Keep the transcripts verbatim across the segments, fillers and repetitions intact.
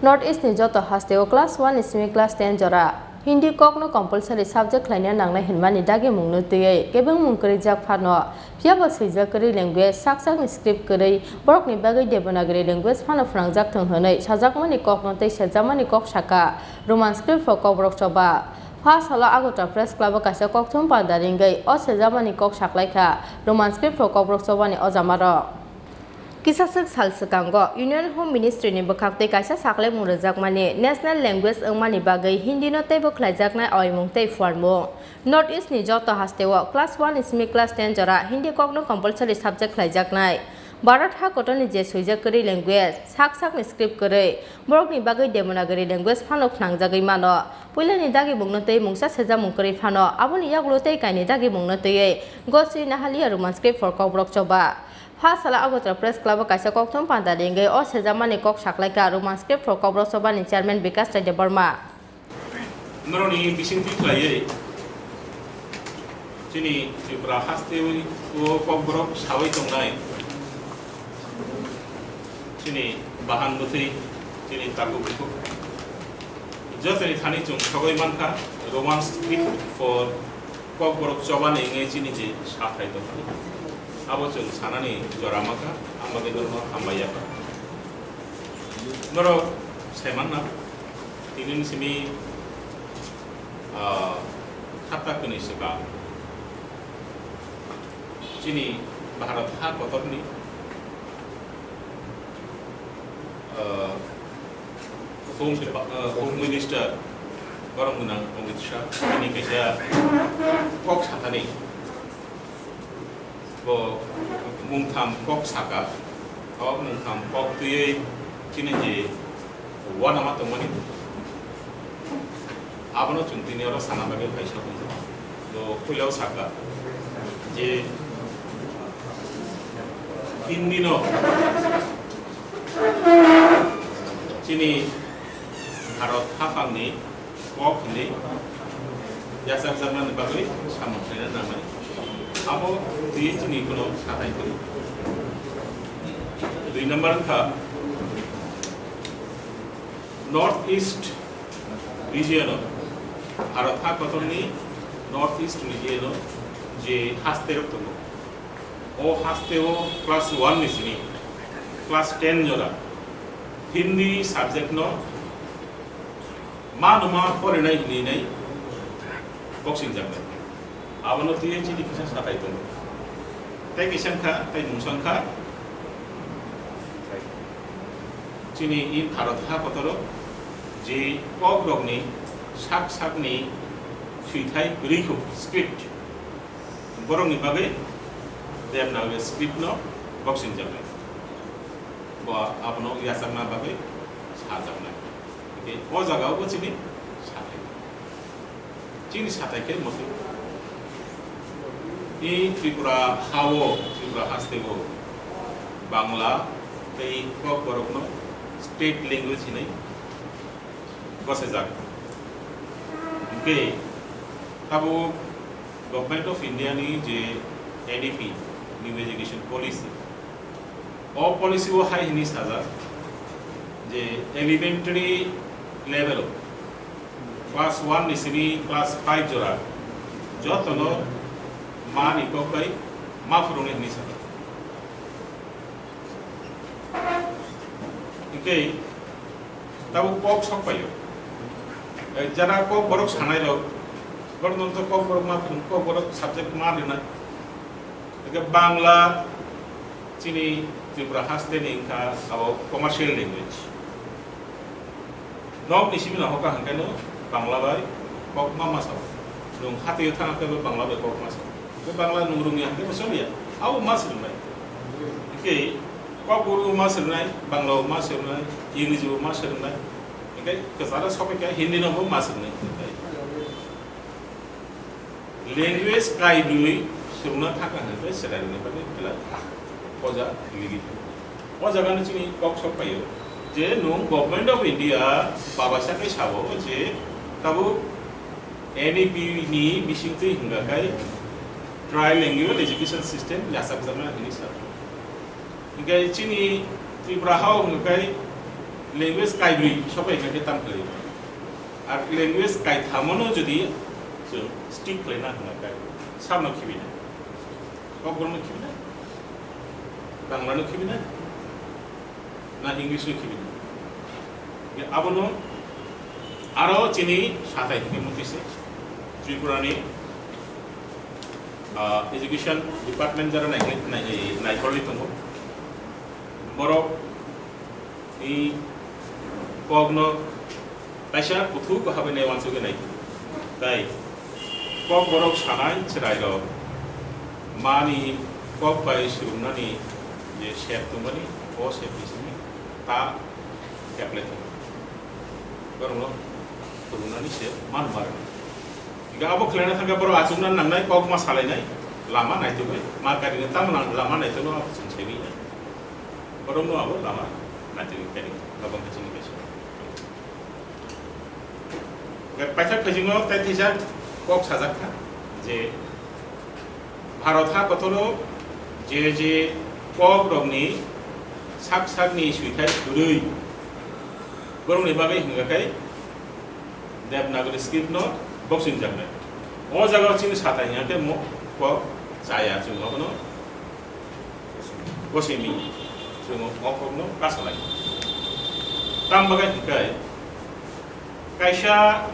North East ni joto hasteo class one ni simi class ten jora Hindi kokno compulsory subject khlaina nangnai hinmani dagimungno twiwi kebengmung kwrwijak phano, phiyaba swijak kwrwi language, sak sakni script kwrwi borokni bagwi Devanagari language phano phwnangjak thwng hwnwi sajakmani kokno tei sejakmani kok sakha Roman script for Kokborok choba. Pha salo Agartala Press Club o kaisa kokthum panda ringwi o sejakmani kok saklaikha Roman script for Kokborok chobani ojamarok. Kisaswk sal swkango Union Home Ministry ni bwkhaktwi kaisa sakhlaimung rwjakmani National Language wngmani bagwi Hindi no teibo khlaijaknai oimung tei phuarmung. North East ni joto hasteo class one ni simi class ten jora Hindi kokno compulsory subject khlaijaknai. Bharat ha kotorni je swijak kwrwi language, sak sakni script kwrwi, borokni bagwi Devanagari language phano khnangjagwi mano. Puilani dagimungno tei mungsa sejakmung kwrwi phano, aboni yagulo tei kainwi dagimungno twiwi gosri nahaliya Roman script for Kokborok choba. Pha salo Agartala Press Club o kaisa kokthum panda ringwi o sejakmani kok saklaikha Roman script for Kokborok chobani chairman Bikash Rai Debbarma. Norokni bisingtwi khlaiwi chini Tripura haste o Kokborok sawi tongnai chini bahan bwtwi chini takhuk bukhuk jotoni thani chwng sogwi mankha Roman script for Kokborok chobani wngwi chini je sathai tongmani, abo chwng sanani jora mankha, ang bagwi norokno hambai yapha. Norok saimanna, tinini simi, ah, hapta kwnwi swkang chini Bharat ha kotorni, ah, Home Depa-, ah, Home Minister borok gwnang Amit Shah bini kaisa kok sathani bo mungtham kok saka, o mungtham kok twiwi chini je uanama tongmani, abono chwng tini oro sana bagwi phaisa tongo. Bo puilao saka je Hindi no chini Bharat haphangni kok hinwi yachakjaknani bagwi samung khlaina nangnai. Abo twiwi chini kheno sathai kwrwi. Dui number wngkha North East region o, Bharat ha kotorni North East region o je haste rok tongo, o haste o class one ni simi class ten jora Hindi subject no ma no ma porinai hinwi nai boxing jaknai. Abono twiwi chini kisa sathai tongo. Tei kisa wngkha, tei mungsa wngkha chini i Bharat ha kotoro je kok rokni sak sakni swithai kwrwi kho script, borokni bagwi Devanagari script no boxing jaknai. Bo abono yachakna bagwi sajaknai. Hingke o jaga o bo chini sathai. Chini sathai khe moto. I Tripura ha o, Tripura haste o Bangla tei Kokborok no state language hinwi bosajak. Hingke tabuk Government of India ni je N E P, New Education Policy, o policy o hai hwnwi sajak je elementary level o class one ni simi class five jora jotono ma ni kok bai ma phwrwngwi hwnwi sajak. Hingke tabuk kok sok paio. Eh, jara Kokborok sanai rok, borok no to Kokborok ma phwrwng, Kokborok subject ma rwna. Hingke Bangla chini Tripura haste ni wngkha abo commercial language. Nok ni simi no hoka hingke no Bangla bai kok ma ma sao. Nwng hatio thang khe bo Bangla bai kok ma sao. Hingke Bangla nwng rwngya hingke bo choliya. Abo ma swrwngnai. Hingke Kokborok bo ma swrwngnai, Bangla bo ma swrwngnai, English bo ma swrwngnai. Hingke kwcharo sokhe khe Hindi no bo ma swrwngnai. Language kainwi swrwngna thangkha hwnkhe chwrairokni bagwi belai poja ligi thango. O jagano chini kok sok phaio je nwng Government of India babaisa khe sabo je tabuk N E P ni bisingtwi hwnga khe trilingual education system yachakjakna hwnwi sa. Hingke chini Tripura hao hwnga khe Language kaibrwi sopai khe tam khlai. Ar language kaithamo no jodi chwng stick khlai na hwnga khe, sabno khibi na. Kokborok no khibi na. Bangla no khibi na. Na English no khibi na. Ye abono aro chini satai hini mutise Tripura ni, ah, education department jara nai, nai, nai, naikolwi tongo. Borok ni kokno kaisa kuthuk habai nai uansugwi nai. Tai kokborok sanai chwrairok mani kok bai swrwngmani je sep tongmani, o sep ni simi ta keplai tongo. Borokno phwrwngnani se man mar. Hinkhe abo khlaina thangkhe borok achukna nangnai, kok ma salainai, lama naitugwi, ma karini tamo nang lama naitugwi abo chwng saiwi ya. Borokno abo lama naitugwi kari, abo wngkha chini kaisa. Hinkhe paithak phaisingo tei thisa kok sajak kha je Bharat ha kothoro je je kok rokni sak sakni swithai kwrwi borokni bagwi hwnga khe Devanagari script no boxing jaknai. O jaga o chini satai hwnga khe mo kok chaya chwng abono boxing ni chwng o kok no kasalai. Tam bagwi hwnga khe kaisa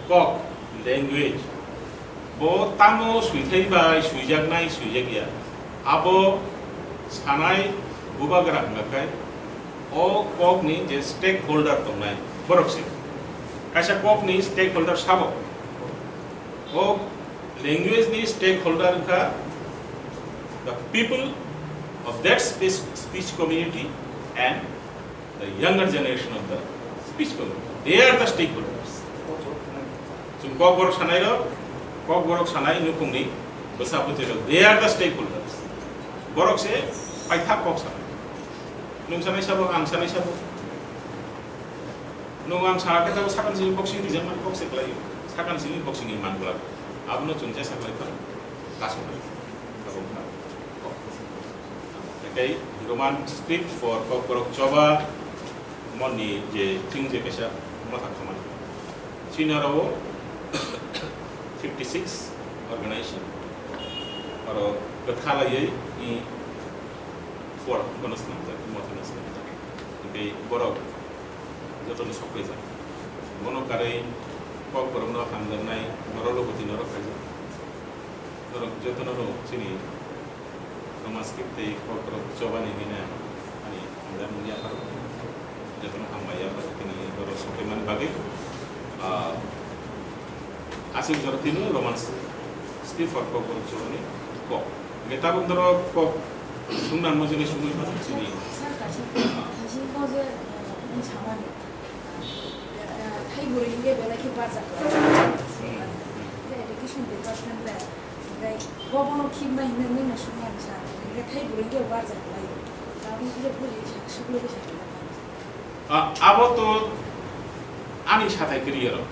kok language Bo tamo swithai bai swijaknai swijakya, abo sanai bubagra hwnga khe o kokni je stakeholder tongnai borok se. Kaisa kokni stakeholder sabo. O language ni stakeholder wngkha the people of that speech, speech community and the younger generation of the speech community, they are the stakeholders. Chwng kokborok sanairok, kokborok sanai nukhungni bwsa bwtwirok, they are the stakeholders. Borok se paithak kok sanai. Nwng sanai sabo, ang sanai sabo. Nwng ang sana khe tabo sakani simi boxing rijak mani kok se kwlaio. Sakani simi boxing ni man glak. Abono chwng jesa kwlai phano kasonai. Abo wngkha kok. Tei Roman script for kokborok choba moni je chwng je kaisa motha khamani. Chini oro fifty six organization oro kwthalaiwi i for bono swnamjak, motha no swnamjak. Tei borok jotono sokphaijak. Bono karwi kokborokno hamjaknai borok logoti norok khaijak. Norok jotono rw chini Roman script tei kokborok chobani hwnwi ang ani hamjakmung yapharo. Jotono hambai yapharo tini borok sokphaimani bagwi, ah, aswk jora tino Roman script for kokborok chobani kok. Hwnkhe tabuk norok kok swngnang mojoli sungwi mano chini. Sir, kaisa, kaisa kok je, eh, nwng samani. Thai bwrwi hinkhe belai khe barjak. Hinkhe education department le, hinkhe bobono khibna hinwi nwngno swngnani sa, hinkhe thai bwrwi hinkhe barjak lai. Tabuk hinkhe bwrwi sak, suklugwi sak. A, abo to ani sathai kwrwi oro.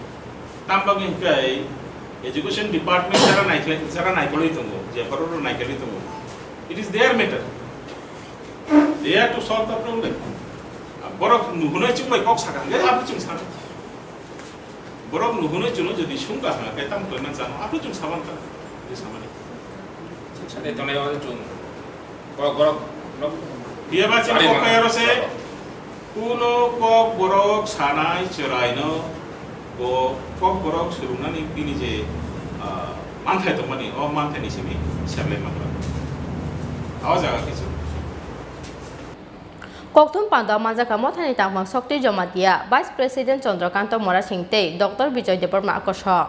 Tam bagwi hinkhe education department jara naikhlai, jara naikolwi tongo, je borok rok naikolwi tongo. It is their matter. They have to solve the problem. Borok nuhunai chwng bai kok sakha, hwnkhe abo chwng sana. Borok nuhunai chwngno jodi sungkha hwnkhe tamo khlaina chano, abo chwng saban ta. Bwswk samani. Sade tongnai o chwng borok, borok, borok. Phiya ba chini kokpai aro se, kuno kokborok sanai chwraino bo kokborok swrwngnani bini je, ah, manthai tongmani, o manthaini simi seplai mangra. O jaga kichu. Kokthum panda manjakha mothani tangphang Shakti Jamatia, Vice President Chandrakanta Morasing tei Doctor Bijoy Debbarma kosok.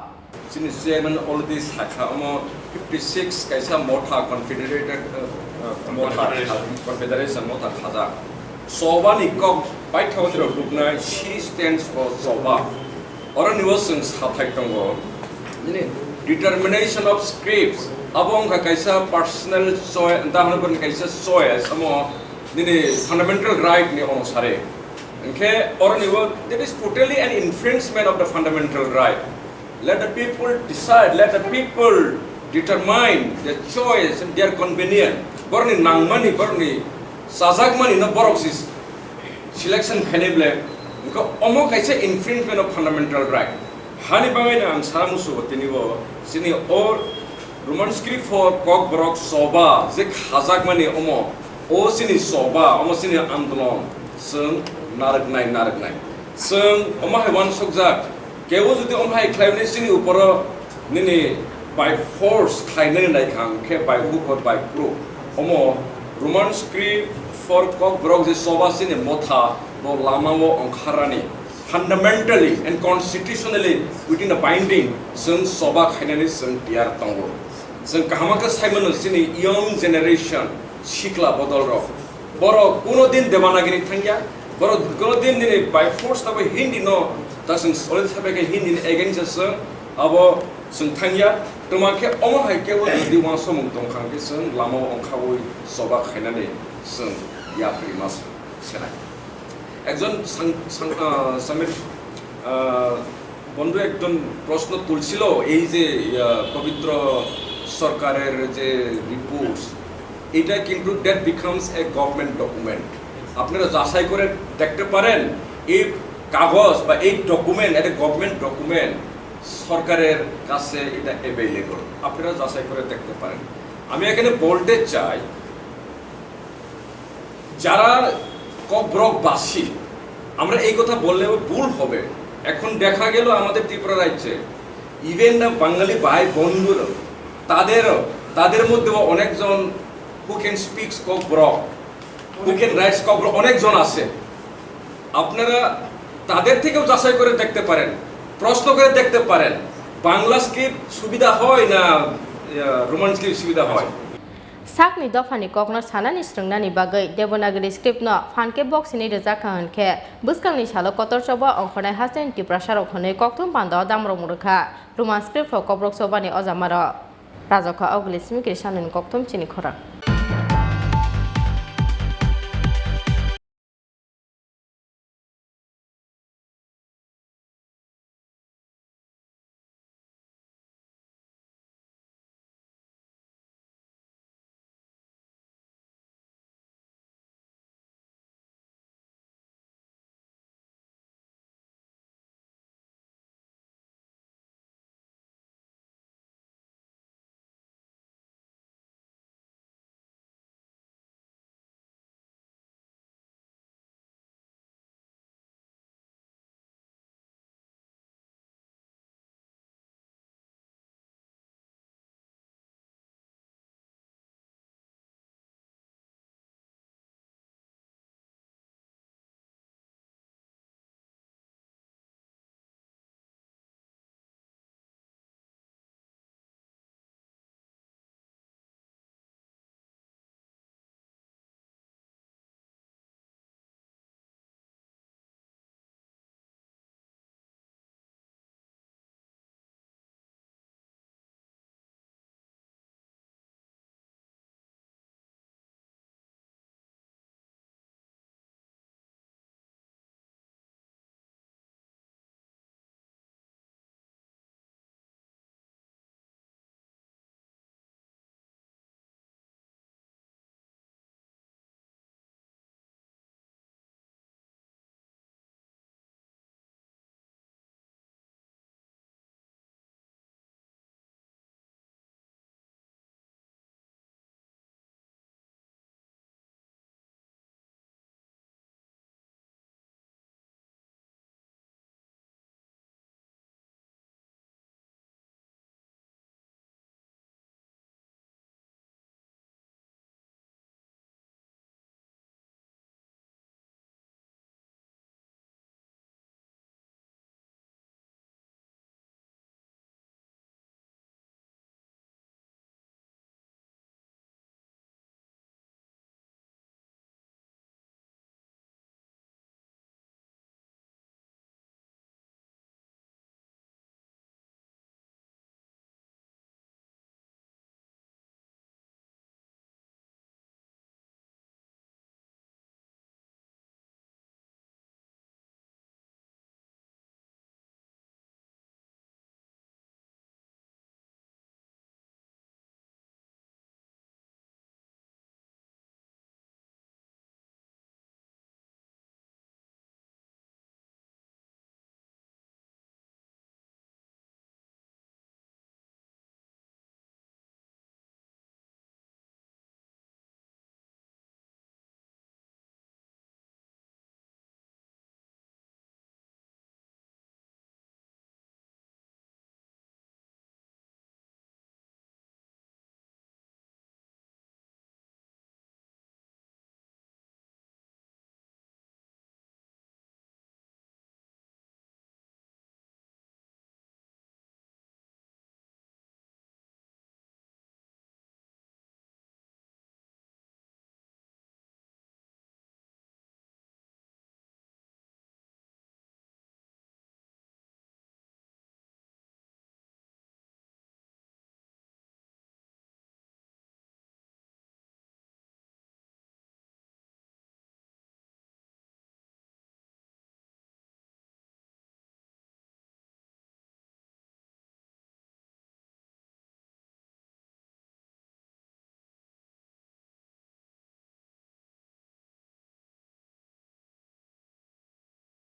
Chini chairman already sakha omo fifty six kaisa motha confederated, uh, uh, motha, confederation motha khajak. Chobani kok paithago rok ruknai, C stands for choba. Oro ni o chwng sathai tongo. Nini determination of scripts, abo wngkha kaisa personal choice, da hwnwi kaisa choice, omo nini fundamental right ni onusare. Hwnkhe oro ni o, that is totally an infringement of the fundamental right. Let the people decide, let the people determine their choice and their convenience. Borni nangmani, borni sajakmani no borok si Selection khainai ble, wngkha omo kaisa infringement of fundamental right. Hani bagwi no ang sara musugo tini bo chini o Roman script for Kokborok choba je khajakmani omo, o chini choba, omo chini andolon chwng narwknai, narwknai. Chwng omo hai uansukjak, kebo jodi omo hai khlaimani chini uporo nini by force khlainani naikha, hwnkhe by hook or by crook. Omo Roman script for Kokborok je choba chini motha bo lamao ongkharani, fundamentally and constitutionally within the binding chwng choba khainani chwng tiyar tongo. Chwng kaham khe saimano chini young generation, sikla bodolrok, borok kuno din Devanagiri thangya, borok kuno din nini by force abo Hindi no, ta chwng solid sabai khe Hindi ni against o chwng abo chwng thangya. Twma khe omo hai khe o jodi uansukmung tongkha hwnkhe chwng lamao ongkhaui choba khainani chwng yapri ma senai. একজন সাং-, সাং-, আহ, সামির, আহ, বন্ধু একজন প্রশ্ন তুলছিল, এই যে, আহ, পবিত্র সরকারের যে রিপোর্টস, এটা কিন্তু that becomes a government document। আপনারা যাচাই করে দেখতে পারেন, এই কাগজ বা এই ডকুমেন্ট, এটা গভর্নমেন্ট ডকুমেন্ট, সরকারের কাছে এটা অ্যাভেলেবল, আপনারা যাচাই করে দেখতে পারেন। আমি এখানে বলতে চাই, যারা ককবরকবাসী, আমরা এই কথা বললেও ভুল হবে। এখন দেখা গেল আমাদের ত্রিপুরা রাজ্যে ইভেন না বাঙালি ভাই বন্ধুরা, তাদেরও, তাদের মধ্যেও অনেকজন who can speaks Kokborok, who can writes Kokborok, অনেকজন আছে। আপনারা তাদের থেকেও যাচাই করে দেখতে পারেন, প্রশ্ন করে দেখতে পারেন, বাংলা স্ক্রিপ্ট সুবিধা হয় না, আহ, রোমান স্ক্রিপ্ট সুবিধা হয়। Sakni dophani kokno sanani srwngnani bagwi Devanagari script no phan khe boksini rwjak kha hwn khe bwskangni salo kotor choba ongkhornai hasteni Tiprasarok hwnwi kokthum panda o damrok mwrwkha Roman script o Kokborok chobani ojamarok. Rajakha Oguli Simi Kiri sanani kokthum chini khorang.